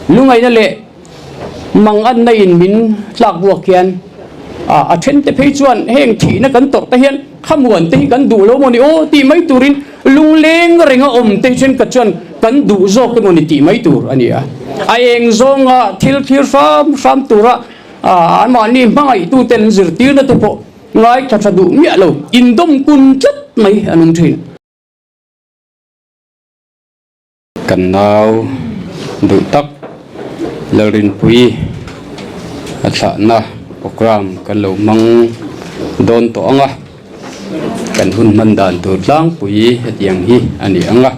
Lungaihna leh manganna in min tlak buak hian a then te phei chuan heng thihna kan tawrh te hian khamuan te hi kan duh lo maw ni aw tih mai turin lungleng renga awm te hi thenkhat chuan kan duh zawk emaw ni tih mai tur a ni a. A eng zawnga thil thlir hram hram tura anmahni hmangaihtuten an zirtirna te pawh ngaithla tha duh miah lo, indawm kun tlat mai an awm thin. Kan nau duh tak Lalrinpuii a thlahna programme kan lo hmang dawn tawh ang a, kan hun hman dan tur tlangpui hetiang hi a ni ang a,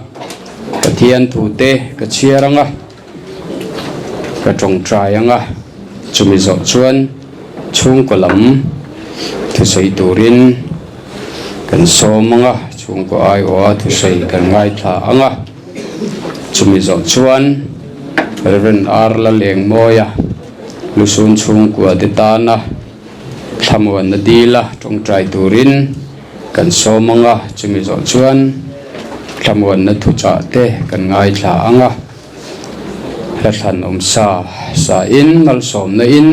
Pathian thu te ka chhiar ang a, ka tawngtai ang a, chumi zawh chuan chhungkaw lam thusawi turin kan sawm ang a, chhungkaw aiawha thusawi kan ngaithla ang a, chumi zawh chuan Rev. R. Lalengmawia lusun chhungkua te tana thlamuanna dila tawngtai turin kan sawm ang a, chumi zawh chuan thlamuanna thuchah te kan ngaithla ang a, hla thlan awm sa sa in malsawmna in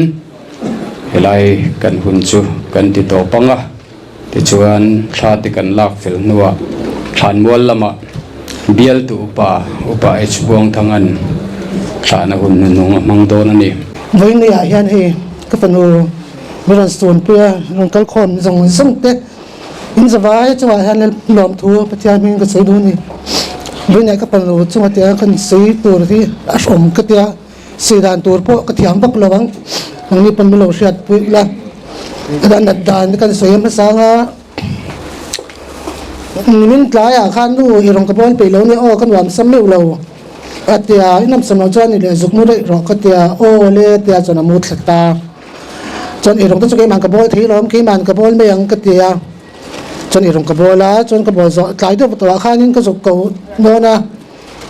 helai kan hun chu kan ti tawp ang a, tichuan thla te kan lak fel hnuah thlanmual lamah bialtu upa Upa H Buangthanga'n thlahna hun hnuhnung a hmang dawn a ni. Vawinia hian hei ka fanu mi rawn sunpuia rawn kal khawm zawng zawng te in zavai chungah hian lawmthu Pathian hming ka sawi duh a ni. Vawinia ka fanu chunga tia kan sawi tur hi a hrawm ka tia. Sawi dan tur pawh ka thiam vak lo ang, nangni pawn min lo hriat pui ula, ka dan nat dan kan sawi hmasa anga nimin tlaiah khan nu i rawn ka bawl peih lo nia aw ka nuam sam meuh lo a tia, i nuam sam loh chuan i leh zuk mu daih rawh ka tia aw le tia chuan a mu thla ta, chuan i rawn te chu keimah ka bawl thei lawm keimah ka bawl mai ang ka tia, chuan i rawn ka bawl a, chuan ka bawl zawh tlai deuh tawhah khanin ka zuk ko dawn a.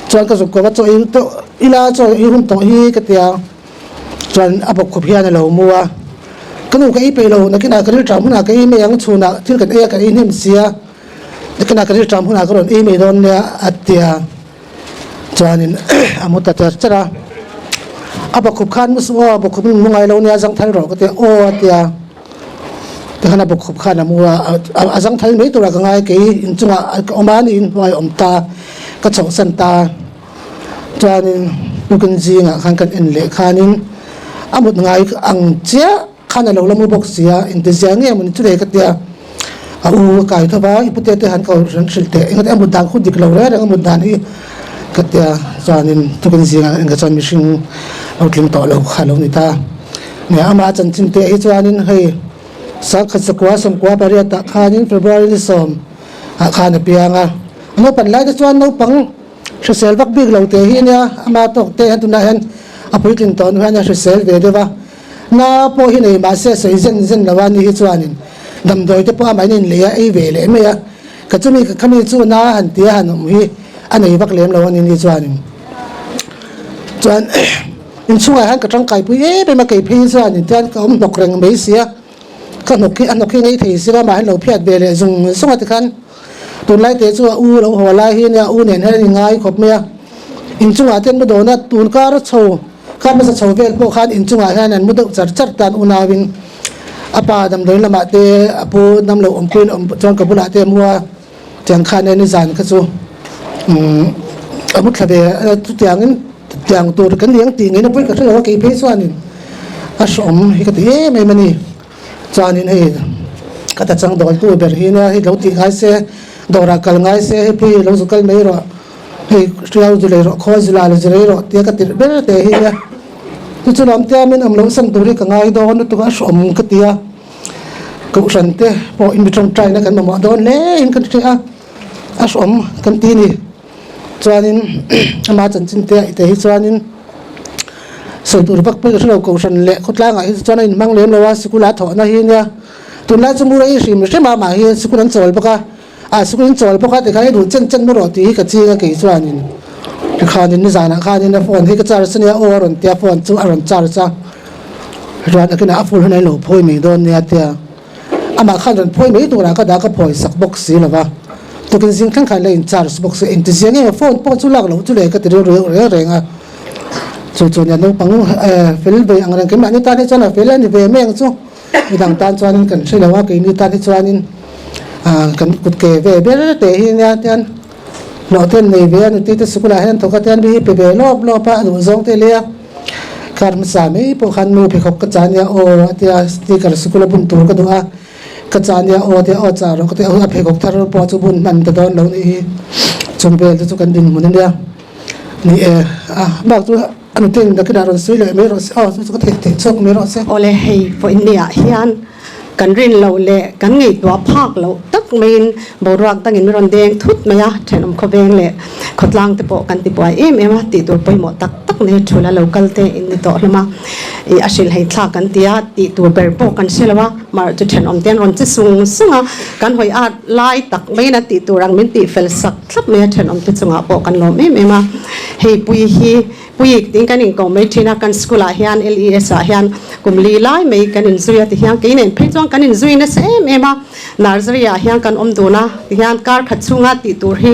Chuan ka zuk kawp a, chaw ei tawh ila chaw ei hun tawh hi ka ti a, chuan a bawk khup hian a lo mu a, ka nu ka ei peih lo, nakinah ka rilṭam hunah ka ei mai ang, chhunah thil kan ei a ka ei hnem si a, nakinah ka rilṭam hunah ka rawn ei mai dawn nia a ti a, chuanin a mu ta cher cher a, a bawk khup khan mu suh aw, bawk khup in mu ngai lo nia zangthal rawh ka ti a, aw a ti a, tikhan a bawk khup khan a mu a, a zangthal mai turah ka ngai kei inchungah ka awm a ni inhnuai awm ta. Ka chhohsan ta chuanin tukin zingah khan kan en leh khanin a mut ngai ang chiah khan a lo la mu bawk si a, intizia nge mawni chu le ka tia a u ka kai tho va, i pute te han ko hran hrilh teh engati a mut dan khu dik lo reng reng a mut dan hi ka tia chuanin tukin zingah kan en kha chuan mihring lo tling tawh lo kha a lo ni ta. Nia amah chanchin teh hi chuanin hei sangkhat sakua sawmkua pariatah khanin February ni sawm ah khan a piang a. Naupan lai te chuan naupang hrisel vak bik lo te hi ania, ama tawk te hian tunah hian a puitlin tawh hnu hian a hrisel ve deuh a, na pawh hi nei mahse sawi zen zen lo a ni hi chuanin damdawi te pawh amahin a inlei a ei ve leh mai a, ka chumi ka khami chu na han ti a han awm hi a nei vak lem lo a ni ni chuanin chuan inchhungah hian ka tangkaipui em em a kei phei chuanin tian ka awm hnawk reng mai si a. Ka hnawk hi a hnawk hi ngei thei si lo mah hi lo phiat ve leh zung zung a tikhan tunlai te chu a u lo haw lai hi nia u nen hian an inngai khawp mai a inchungah te an mu dawn a tun kar chho kar hmasa chho vel pawh khan inchungah hian an mu deuh char char tan unauin a pa damdawiin lamah te a pu dam lo awmpuiin awm chuan ka bulah te a mu a tiang khan e nizan kha chu umm a mu thla ve a chutiangin tiang tur kan ni ang tih ngei na pawhin ka hre lo a kei phei chuanin a hrawm hi ka ti em em a ni chuanin hei ka ta chang dawl tu ber hi nia hei lo tih ngai se dawrah kal ngai se hei phei lo zu kal mai rawh hei hriau zu lei rawh khawl zu la la zu lei rawh tia ka tirh ber te hi nia chu chu lawm tia min awm loh san tur hi ka ngai dawn lutuk a hrawm ka ti a kohhran te pawh in mi tawngtai na kan mamawh dawn hle in ka hria a a hrawm kan ti ni. Chuanin ama chanchin te te hi chuanin sawi tur vak pawh ka hrelo kohhran leh khawtlangah hi chuan a inhmang lem lo a sikul a thawhna hi nia tunlai chu mura i hrim hrim a mah hi sikul an chawl bawk a ah sikul an chawl bawk a tikhan i duh chen chen mu rawh tih hi ka ching a kei chuanin tikhanin nizanah khanin a phone hi ka charge ania aw a rawn tia phone chu a rawn charge a chuan a kinah a full hun a inlo phawi mai dawn nia tia. Amah khan rawn phawi mai turah ka dah ka phawi sak bawk si lo va, tukin zing thleng khan la in charge bawk si, engti zia nge maw phone pawh chu lak loh chu le ka ti rilru reng reng a. Chu chu nia naupang fel ve ang reng keimahni tan hi chuan a fel a ni ve mai ang chu. Midang tan chuanin kan hre lo a, keini tan hi chuanin kan kut ke ve ber te hi nia tian hlawh te an nei ve a, nutei te sikulah hian thawk a tian mi hi pe ve lawp lawp a, a duh zawng te leh a. Kar hmasa mai pawh khan nu pheikhawk ka chah nia aw a tia sneaker sikula bun tur ka duh a, ka chah nia aw tia aw chah rawh ka tia a pheikhawk thar pawh chu bun hman ta dawn lo nih hi chung vel te chu kan dinhmun a nia. Ni e, a bak chu a nutein nakinah rawn sawi leh mai rawh se, aw chu chu ka theih theih chhuak mai rawh se. Awle hei vawiinniah hian kan rin loh leh kan ngaihtuah phak loh tak maiin boruak dangin min rawn deng thut mai a, thenawm khawveng leh khawtlang te pawh kan tibuai em em a, tih tur pawimawh tak tak nei thul a lo kal te in ni tawh hlawm a, ih a hrilh hei thlak kan ti a, tih tur ber pawh kan hre lo a, mar chu thenawm te an rawn che sung sung a, kan hawi at lai tak maiin a tih tur ang min tih fel sak thlap mai a, thenawm te chungah pawh kan lawm em em a, hei pui hi Puiik tiin kan inko mai thin a, kan school ah hian LES ah hian kum li lai mai kan inzui a ti hian kei nen phei chuan kan inzui nasa em em a, nursery ah hian kan awm dun a ti hian kar khat chhunga tih tur hi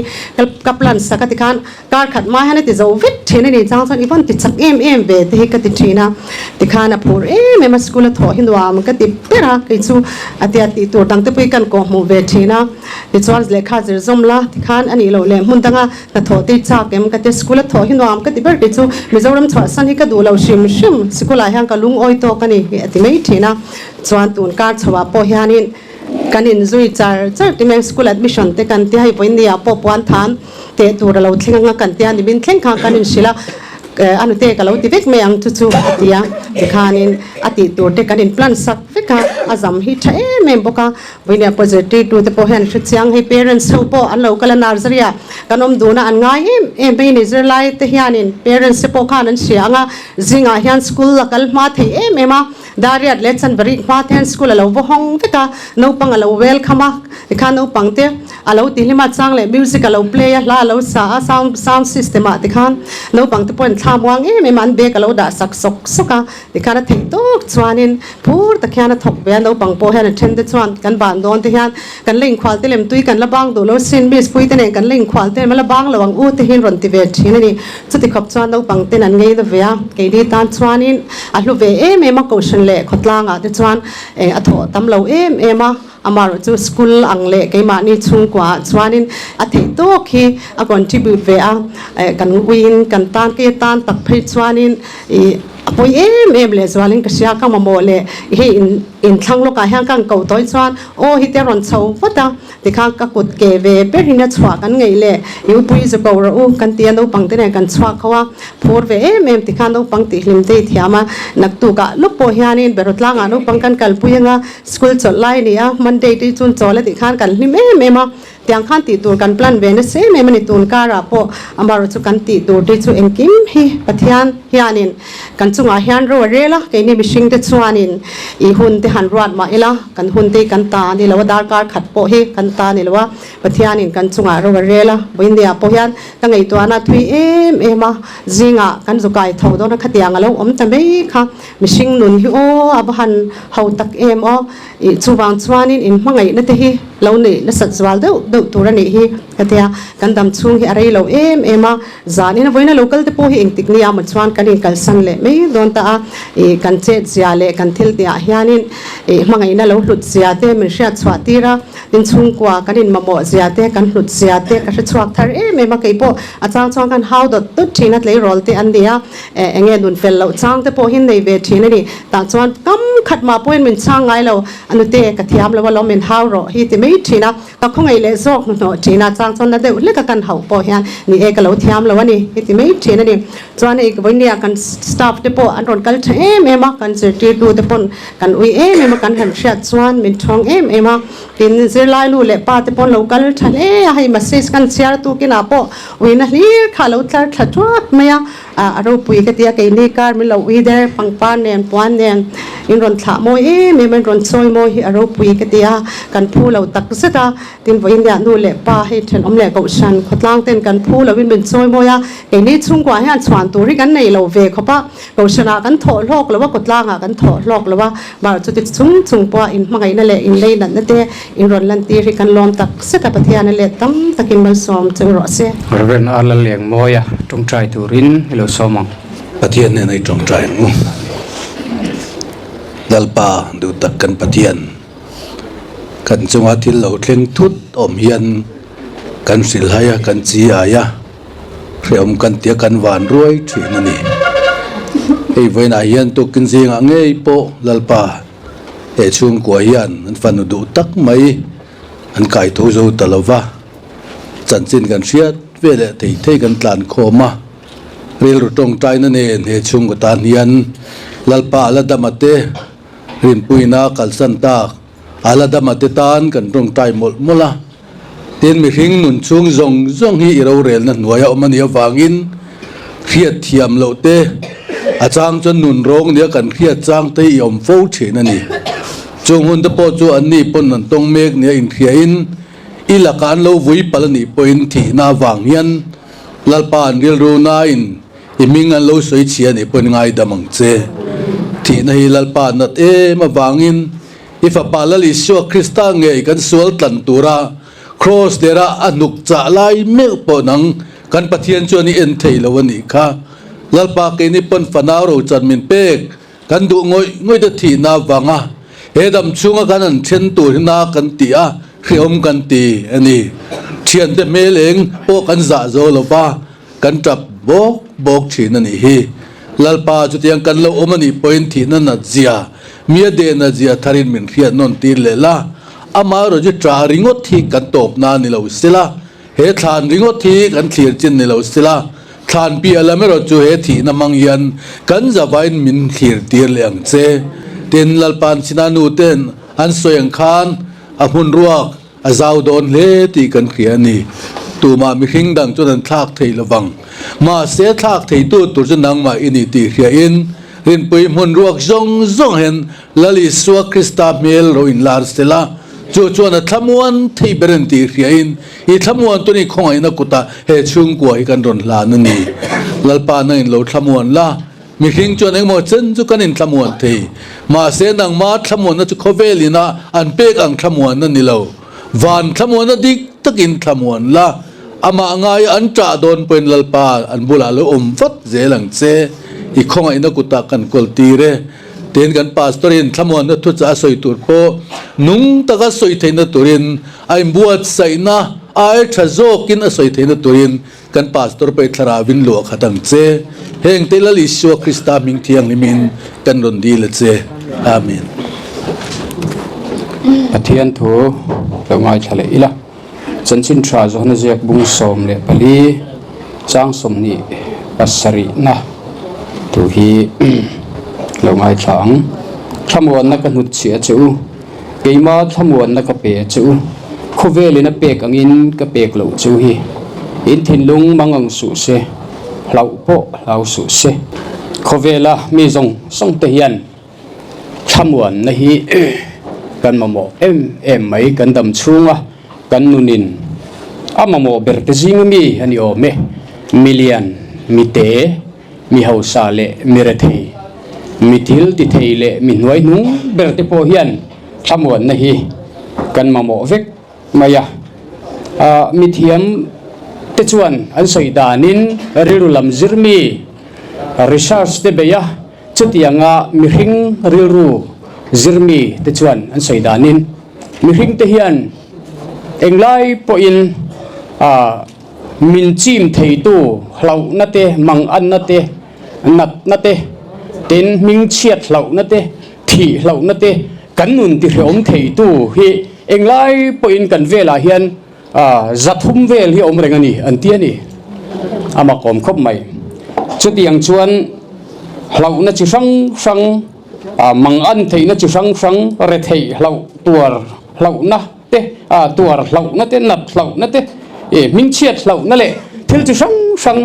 ka plan sak a ti khan kar khat hma hian a ti zo vek thin a ni chang chuan i vawn ti chak em em ve te hi ka ti thin a ti khan a phur em em a school a thawh hi nuam ka ti ber a kei chu a tia tih tur dang te pawh hi kan kawhhmuh ve thin a tichuan lehkha zir zawm la ti khan a nih loh leh hmun danga Hnathawh te chak em ka ti, school a thawh hi nuam ka ti ber kei chu Mizoram chhuahsan hi ka duh lo hrim hrim, sikul ah hian ka lungawi tawk a ni hi a ti mai thin a, chuan tun kar chho ah pawh hianin kan inzui char char ti mai school admission te kan tia hei vawiin ah pawh puan than teh tur a lo thleng anga kan tia nimin thleng khan kan inhrilh a. A nute ka lo ti vek mai ang chu chu a ti a, tikhanin a tih tur te kan in plan sak vek a, a zam hi tha em em bawk a, vawinia pawh zirtirtu te pawh hian hre chiang hei parents ho pawh an lo kal a nursery ah kan awm dun a an ngai em em mai a ni zirlai te hianin parents te pawh khan an hria ang a, zingah hian school a kal hma thei em em a, Dariat leh Chanvarik hma te hian school a lo va hawng vek a, naupang a lo welcome a, tikhan naupang te a lo tihlim a, chang leh music a lo play a, hla a lo sa a, sound sound system ah tikhan naupang te pawhin thla muang em em a, an bag a lo dah sak sawk sawk a, tikhan a theih tawk chuanin phur tak hian a thawk ve a, naupang pawh hian a then te chuan kan ban dawn te hian kan la inkhua te lem tui kan la bang duh lo sin, miss pui te nen kan la inkhua te lem a la bang lo ang u te hian rawn ti ve thin a ni. Chuti khawp chuan naupang ten an ngei na ve a, keini tan chuanin a hlu ve em em a, Kohhran leh khawtlangah te chuan a thawh tam lo em em a, amaherawh chu school ang leh keimahni chhungkuaah chuanin a theih tawk hi a contribute ve a, kan uiin kan tan kei atan tak phei chuanin ih a pawi em em leh zualin ka hria ka mamawh leh hei inthlang lawkah hian ka han koh tawi chuan aw hite rawn chho vat a. Tikhan ka kut ke ve berin a chhuah kan ngeih leh i upui zu ko rawh u kan ti a, naupang te nen kan chhuak ho a, phur ve em em tikhan naupang tih hlim te i thiam a, naktukah lawk pawh hianin beraw tlangah naupang kan kalpui anga school chawlh lai a ni a, Monday te hi chuan chawl a tih khan kan hlim em em a, tiang khan tih tur kan plan ve nasa em em a ni, tun karah pawh amaherawh chu kan tih tur te chu engkim hi Pathian hianin kan chungah hian ro a rel a, keini mihring te chuanin i hun te han ruat mah ila, Kan hun te hi kan ta a ni lo a, darkar khat pawh hi kan ta a ni lo a, Pathianin kan chungah ro a rel a, Vawiindia pawh hian ka ngaihtuahna a thui em em a, zingah kan zu kai tho dawn a, khatiang a lo awm ta mai kha, mihring nun hi aw a va han ho tak em aw, ih chuvang chuanin in hmangaihna te hi lo neih nasat zual deuh deuh tur a nih hi ka tia, kan dam chhung hi a rei lo em em a, zanin a vawiina lo kal te pawh hi engtik nia maw chuan kan inkalsan leh mai dawn ta a, ih kan chetzia leh kan thil tihah hianin. Ih hmangaihna lo hlut zia te min hriat chhuah tir a, tin chhungkua kan in mamawh zia te, kan hlut zia te ka hre chhuak thar em em a, kei pawh a chang chuan kan hau dawt dawt thin a, tleirawl te an ni a, eh enge nun fel loh chang te pawh hi nei ve thin a ni, tah chuan kam khat mah pawhin min chhang ngai lo, a nute ka thiam lo a lawm min hau rawh hi ti mai thin a, ka khawngaih leh zawk hnuhnawh thin a, chang chuan na deuh hlek a kan hauh pawh hian ni e ka lo thiam lo a ni hi ti mai thin a ni. Chuan hei vawinia kan staff te pawh an rawn kal tha em em a, kan zirtirtu te pawn kan ui em em a, kan han hriat chuan min thawng em em a, tin zirlai nu leh pa te pawn lo kal tha hle a, hei message kan chhiar tukinah pawh uina hlir kha a lo tlar thla thuak mai a, a ropui ka ti a, keini kar min lo ui der pangpar nen puan nen in rawn thlah mawi em em a, in rawn chawi mawi hi a ropui ka ti a, kan phu lo tak zet a. Tin, vawiin nu leh pa hei thenawm leh kohhran khawtlang ten kan phu loin min chawi mawi a, keini chhungkua hian chhuan tur hi kan nei lo ve khawp a, kohhranah kan thawh hlawk lo a, kawtlangah kan thawh hlawk lo a, mar chuti chung chung pawha inhmangaihna leh inleinatna te in rawn lantir hi kan lawm tak zet a, Pathian a let tam takin malsawm cheu rawh se. Rev. Arla Lengmawia tawngtai turin i lo sawm ang. Pathian hnena i tawngtai ang u. Lalpa duh tak kan Pathian, kan chunga thil lo thleng thut awm hian kan hrilhai a, kan chi ai a, hrehawm kan tia kan van ruai thin a ni. Hei vawiinah hian tukin zingah ngei pawh Lalpa he chhungkua hian an fanu duh tak mai an kai tho zo ta lo va, chanchin kan hriat ve leh thei thei kan tlan khawm a. Rilru tawngtaina nen he chhungkaw tan hian Lalpa a la dam a te, rinpuina kalsan tak a la dam a te tan kan tawngtai mawlh mawlh a. Tin, mihring nun chhung zawng zawng hi i rorelna hnuaia awm a nih avangin hriat thiam loh te, a chang chuan nun rawng nia kan hriat chang te i awm fo thin a ni. Chung hun te pawh chu anni pawn an tawng mek nia inhriain i lakah an lo vui palh a nih pawhin thihna avang hian Lalpa an rilru nain i hming an lo sawi chhia nih pawhin ngaidam ang che. Thihna hi Lalpa nat em avangin i Fapa Lal Isua Krista ngei kan sual tlan tura Kraws dera a hnuk chah lai meuh pawh nang kan Pathian chuan i en thei lo a nih kha. Lalpa keini pawn fanau rochan min pek Kan duh ngawih ngawih te thihna avanga he dam chhunga kan han then tur hi na kan ti a, hrehawm kan ti a ni. Thiante hmel eng pawh kan zah zo lo va, kan tap bawk bawk thin a nih hi. Lalpa chutiang kan lo awm a nih pawhin thihna nat zia, mi a deh nat zia tharin min hriat nawn tir leh la, amaherawh chu tah ringawt hi kan tawpna ni lo sela, He thlan ringawt hi kan thlir chin ni lo sila, thlan piah lam erawh chu he thihna hmang hian kan zavain min thlir tir leh ang che. Tin, Lalpa'n Sina nu ten an sawi ang khan a hmun ruak a zau dawn hle tih kan hria a ni. Tumah mihring dang chuan an thlak thei lovang. Mahse, thlak theitu tur chu nangmah i ni tih hriain rinpui hmun ruak zawng zawng hian Lal Isua Krista hmel ro inlar sela, chu chuan a thlamuan thei ber an tih hriain, i thlamuan tun i khawngaihna kutah he chhungkua hi kan rawn hlan a ni. Lalpa nangin lo thlamuan la, mihring chuan engmaw chen chu kan inthlamuan thei. Mahse nangma thlamuanna chu khawvel ina an pek ang thlamuanna ni lo. Van thlamuanna dik takin thlamuan la, amah ngaia an ṭah dawn pawhin Lalpa an bulah lo awm vat zel ang che. I khawngaihna kutah kan kawl tir e. Tin, kan pastor-in thlamuanna thuchah a sawi tur pawh nung taka sawi theihna turin a inbuatsaihna ai tha zawkin a sawi theihna turin kan pastor pawh i thlarauin luah khat ang che. Heng te Lal Isua Krista hming thianghlimin kan rawn dil a che. Amen. Pathian thu lo ngaithla leh ila. Chanchin tha Johana ziak bung 14 chang 27 na thu hi lo ngaithla ang. Thlamuanna ka hnut chhiah che u, keima thlamuanna ka pe a che u, khawvelin a pek angin ka pek loh chu hi in thinlung mang ang suh se, hlauh pawh hlau suh se. Khawvela mi zawng zawng te hian Thlamuanna hi kan mamawh em em mai, kan dam chhunga kan nunin a mamawh ber te zinga mi a ni awm e. Mi lian, mi te, mi hausa leh mi rethei, mi thil ti thei leh mi hnuai hnung ber te pawh hian thlamuanna hi kan mamawh vek mai a. Mi thiam te chuan an sawi danin rilru lam zir mi research te bei a, Chutianga mihring rilru zirmi te chuan an sawi danin mihring te hian englai pawhin min chim theitu hlauhna te, manganna te, natna te, tin hmingchhiat hlauhna te, thih hlauhna te kan nun tihrehawm theitu hi englai pawhin kan velah hian 300 vel hi awm reng a ni an ti a ni. A makawm khawp mai. Chutiang chuan hlauhna chi hrang hrang, mangan theihna chi hrang hrang, retheih hlauh tuar hlauhna te, tuar hlauhna te, nat hlauhna te, hmingchhiat hlauhna leh thil chi hrang hrang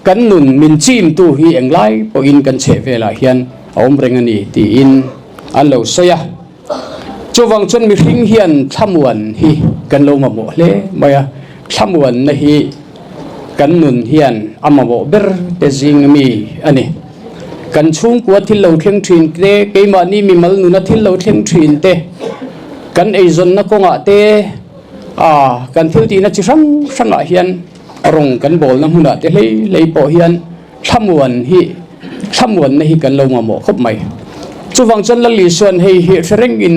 kan nun min chimtu hi englai pawhin kan chheh velah hian a awm reng a ni tiin an lo sawi a. Chuvang chuan mihring hian thlamuan hi kan lo mamawh hle mai a, thlamuanna hi kan nun hian a mamawh ber te zing ami a ni. Kan chhungkua thil lo thleng thin te, keimahni mimal nuna thil lo thleng thin te, kan eizawnna kawngah te, kan thil tihna chi hrang hrangah hian rawng kan bawlna hmunah te hlei hlei pawh hian. Thlamuan hi thlamuanna hi kan lo mamawh khawp mai. Chuvang chuan Lal Isuan hei hi hre rengin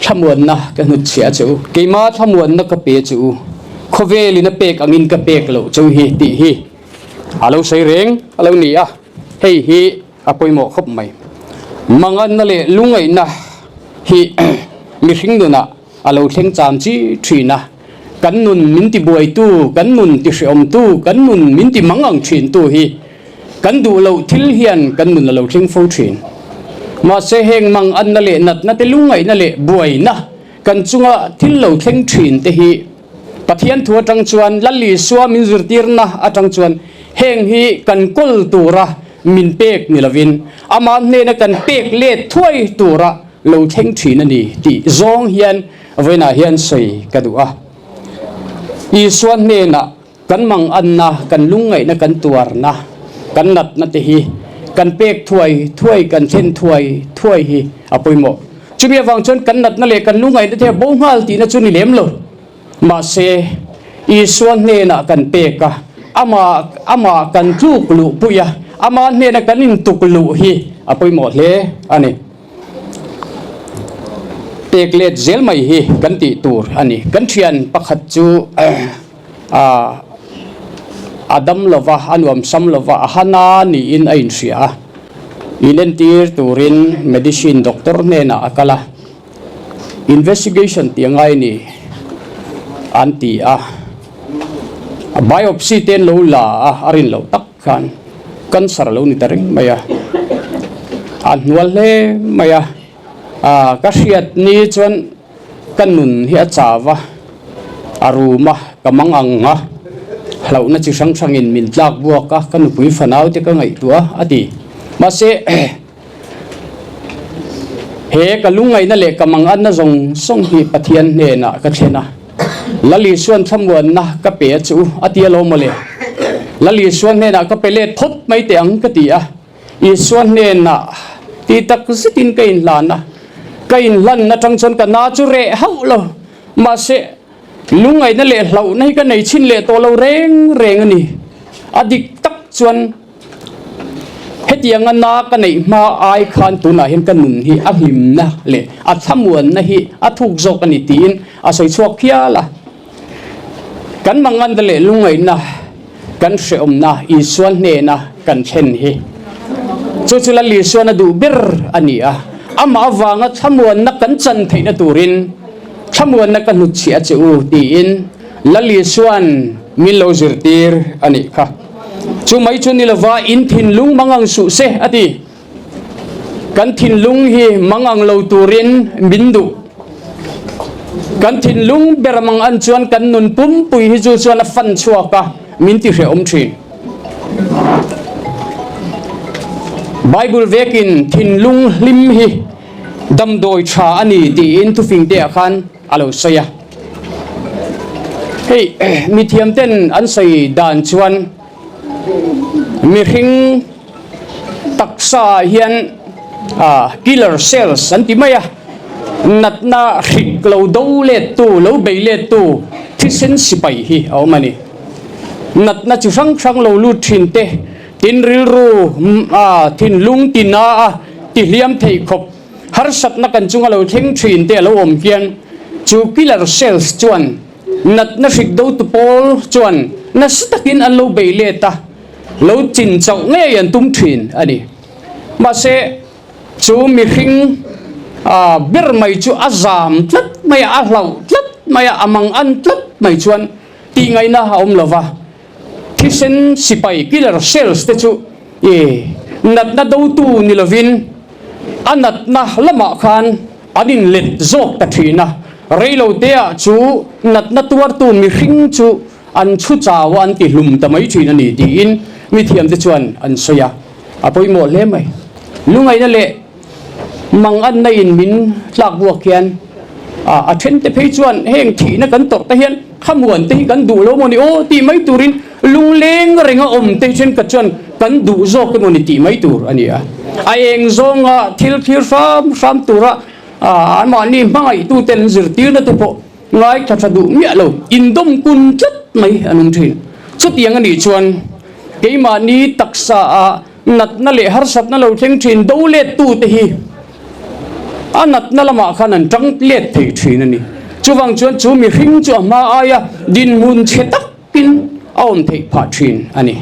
thlamuanna ka hnutchhiah che u. Keima thlamuanna ka pe che u, khawvelin a pek angin ka pek loh che u hi tih hi a lo sawi reng a lo ni a, hei hi a pawimawh khawp mai. Manganna leh lungaihna hi mihring nunah a lo thleng cham chi thin a, kan nun min ti buaitu, kan nun ti hreawmtu, kan nun min ti mang ang thintu hi kan duh loh thil hian kan nun a lo thleng fo thin. Mahse heng mang anna leh natna te lungaihna leh buaina kan chunga thil lo thleng thin te hi Pathian thu atang chuan Lal Isua min zirtirna atang chuan heng hi kan kawl tura min pek ni lovin amah hnena kan pek let thuai tura lo thleng thin a ni tih zawng hian vawiinah hian sawi ka duh a. Isua hnenah kan manganna, kan lungngaihna, kan tuarna, kan natna te hi kan pek thuai thuai, kan thlen thuai thuai hi a pawimawh. Chumi avang chuan kan natna leh kan lungngaihna te a bo nghal tihna chu ni lem lo. Mahse, Isua hnenah kan pek a, amah amah kan tluk luh pui a, ama hnena kan intuk luh hi a pawimawh hle a ni. Pek let zel mai hi kan tih tur a ni. Kan thian pakhat chu a dam lova, a nuamsam lova, a hana niin a inhria a. Inentir turin medicine doctor hnenah a kal a. Investigation tih a ngai ni an ti a, biopsy te an lo la a, a rin loh tak khan cancer a lo ni ta reng mai a, a hnual hle mai a, ah ka hriat ni chuan ka nun hi a chau a, a rum a, ka mang ang a, hlauhna chi hrang hrangin min tlak buak a, ka nupui fanau te ka ngaihtuah a ti. Mahse. He ka lungngaihna leh ka manganna zawng zawng hi Pathian hnenah ka thlen a, Lal Isuan thlamuanna ka pe a chu a ti alawm mawle. Lal Isua hnenah ka pe let phawt mai teh ang ka ti a, Isua hnenah ti tak zetin ka inhlan a, ka inhlan atang chuan ka na chu reh hauh lo, mahse lungngaihna leh hlauhna hi ka nei chhin leh tawh lo reng reng a ni. A dik tak chuan. Hetianga na ka neih hma ai khan tunah hian ka nun hi a hlimna leh a thlamuanna hi a thuk zawk a ni tiin a sawi chhuak phial a. Kan manganna leh lungngaihna kan hrehawmna Isua hnena kan thlen hi chu chu Lal Isuan a duh ber a ni a, amah avanga thlamuanna kan chan theihna turin thlamuanna ka hnutchhiah a che u tiin Lal Isuan min lo zirtir a nih kha. Chu mai chu ni lova in thinlung mangang suh se a ti. Kan thinlung hi mangang lo turin min duh. Kan thinlung ber mangan chuan kan nun pumpui hi chu chuan a fan chhuak a, min ti hrehawm thin. Bible vekin thinlung hlim hi damdawi tha a ni tiin thufingte ah khan a lo sawi a. Hei mithiam ten an sawi dan chuan mihring taksa ah hian ah killer cells an ti mai a, natna hrik lo do let tu lo bei let tu thisen sipai hi a awm a ni. Natna chi hrang hrang lo lut thin te tin rilru ah thinlung tina a ti hliam thei khawp. Harsatna kan chunga lo thleng thin te a lo awm hian chu killer cells chuan natna hrik dotu pawl chuan nasa takin an lo bei let a, lo chin chauh ngei an tum thin a ni. Mahse, chu mihring ber mai chu a zam tlat mai a, a hlauh tlat mai a, a mang an tlat mai chuan tihngaihna a awm lo va. Thisen sipai killer cells te chu i natna dotu ni lovin a natna lamah khan an inlet zawk ta thin a, reiloteah chu natna tuartu mihring chu an chhu chau a an ti hlum ta mai thin a ni tiin mithiamte chuan an sawi a, a pawimawh hle mai. Lungaihna leh Manganna in min tlak buak hian a then te phei chuan heng thihna kan tawrh te hian thlamuan te hi kan duh lo mawni aw tih mai turin lungleng renga awm te hi thenkhat chuan kan duh zawk emawni tih mai tur a ni a. A eng zawnga thil thlir hram hram tura anmahni hmangaihtu ten an zirtirna te pawh ngaithla tha duh miah lo, indawm kun tlat mai an awm thin. Chutiang a nih chuan. Keimahni taksa ah natna leh harsatna lo thleng thin do let tu te hi a natna lamah khan an tang let thei thin a ni. Chuvang chuan chu mihring chu a hma aia dinhmun chhe takin a awm theih phah thin a ni.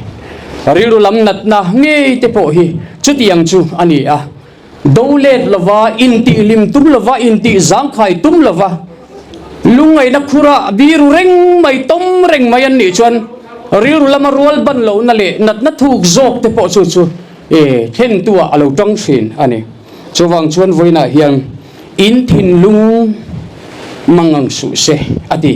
Rilru lam natna ngei te pawh hi chutiang chu a ni a. Do let lova, intihlim tum lova, intih zangkhai tum lova, lungngaihna khura biru reng mai, tawm reng mai an nih chuan rilru lama rual ban lohna leh natna thuk zawk te pawh chu chu e thlentu ah a lo tang thin a ni. Chuvang chuan vawiinah hian in thinlung mang ang suh se a ti.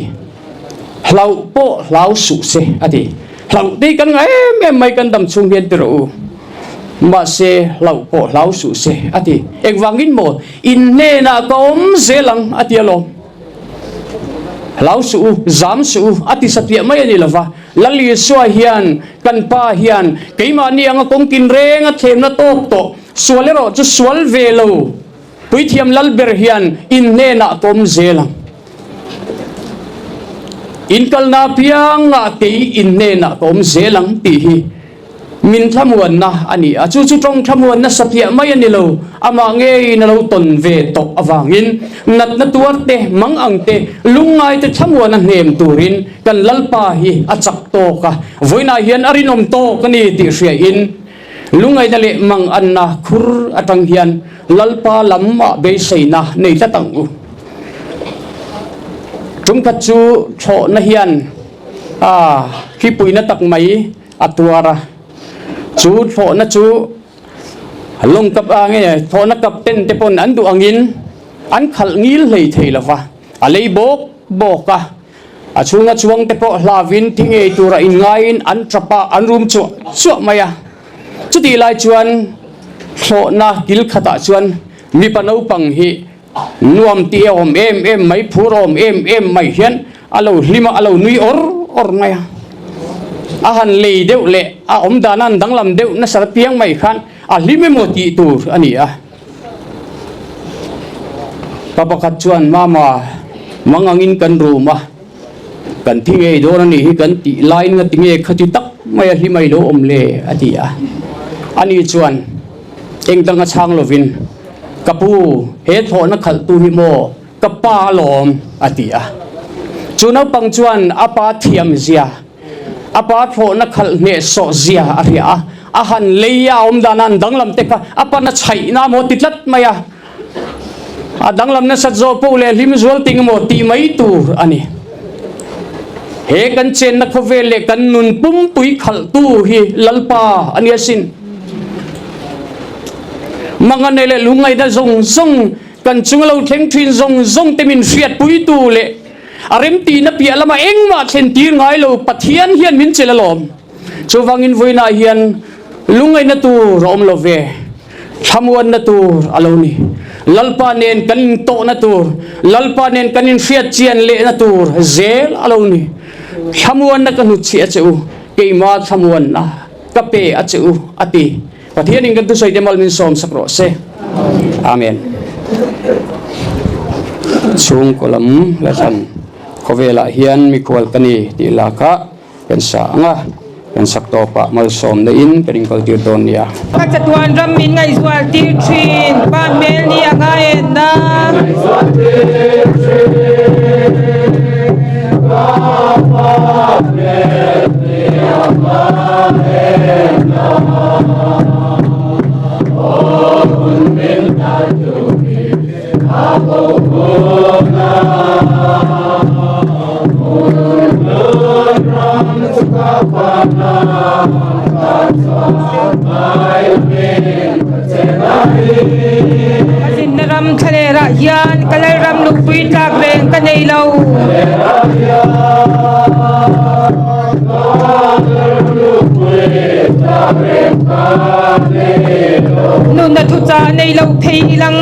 Hlauh pawh hlau suh se a ti. Hlauh te hi kan ngah em em mai kan dam chhung hian ti rawh u. Mahse, hlauh pawh hlau suh se, a ti. Engvangin maw? In hnenah ka awm zel ang, a ti alawm. Hlau suh u, zam suh u, a ti satliah mai a ni lova. Lal Isua hian, kan Pa hian, keimahni anga kawng tinreng a thlemna tawk tawh, sual erawh chu sual ve lo, Puithiam Lalber hian in hnenah ka awm zel ang. In kalna apiangah kei in hnenah ka awm zel ang tih hi Min thlamuanna a ni a, chu chu tawng thlamuanna satliah mai a ni lo, amah ngeiin a lo tawn ve tawh avangin natna tuar te, mang ang te, lungngai te thlamuan a hnem turin kan Lalpa hi a chak tawk a, vawiinah hian a rinawm tawk a ni tih hriain lungngaihna leh manganna khur atang hian Lalpa lamah beiseina nei tlat ang u. Tumkhat chu thlawhna hian a hripuina tak mai a tuar a, chu thlawhna chu lawng kap a nge thlawhna captain te pawn an duh angin an khalh ngil hlei thei lo va, a lei bawk bawk a, a chhunga chuang te pawh hlavin thi ngei tura inngaiin an tap a, an rum chuah chuah mai a. Chutih lai chuan thlawhna kil khatah chuan mipa naupang hi nuam tih a awm em em mai, phur a awm em em mai hian a lo hlim a, a lo nui awr awr mai a. A han lei deuh leh a awm dan a han danglam deuh nasa piang mai khan a hlim emaw tih tur a ni a. Pa pakhat chuan, Mama, mang angin kan room a, kan thi ngei dawn a nih hi kan tih laiin nga tinge khati tak mai a hlim a i lo awm le? a ti a. Ani chuan, Eng dang a chhang lovin, Ka pu, he thlawhna khalhtu hi maw ka pa alawm? a ti a. Chu naupang chuan a pa thiam zia, a pa thlawhna khalh hnehsawh zia a hria a, a han lei a, a awm dan a an danglam te kha a pan a chhaihna maw ti tlat mai a, a danglam nasat zawh pawh leh hlim zual ting maw tih mai tur a ni. He kan chenna khawvel leh kan nun pumpui khalhtu hi Lalpa a ni asin. Mangane leh lungngaihna zawng zawng kan chunga lo thleng thin zawng zawng te min hriatpuitu leh a remtihna piah lama engmah thlen tir ngai lo Pathian hian min chelh alawm. Chuvangin vawiinah hian lungngaihna tur a awm lo ve, thlamuanna tur a lo ni. Lalpa nen kan intawhna tur, Lalpa nen kan inhriatchian lehna tur zel a lo ni. Thlamuanna ka hnutchhiah a che u, keimah thlamuanna ka pe a che u, a ti. Pathianin kan thusawi te mal min sawm sak rawh se. Amen. Chhungkaw lam la hlan khawvelah hian mikhual ka ni tih lakah Kan sa ang a, kan sak tawpah malsawmna in kan inkaltir dawn nia. Ka chatuan ram min ngaihzual tir thin, Pa hmel ni a ngai en na. Ka zinna ram thlalerah hian ka lalram lupui tlak reng ka nei lo. Nunna thuchah nei lo phei ilang.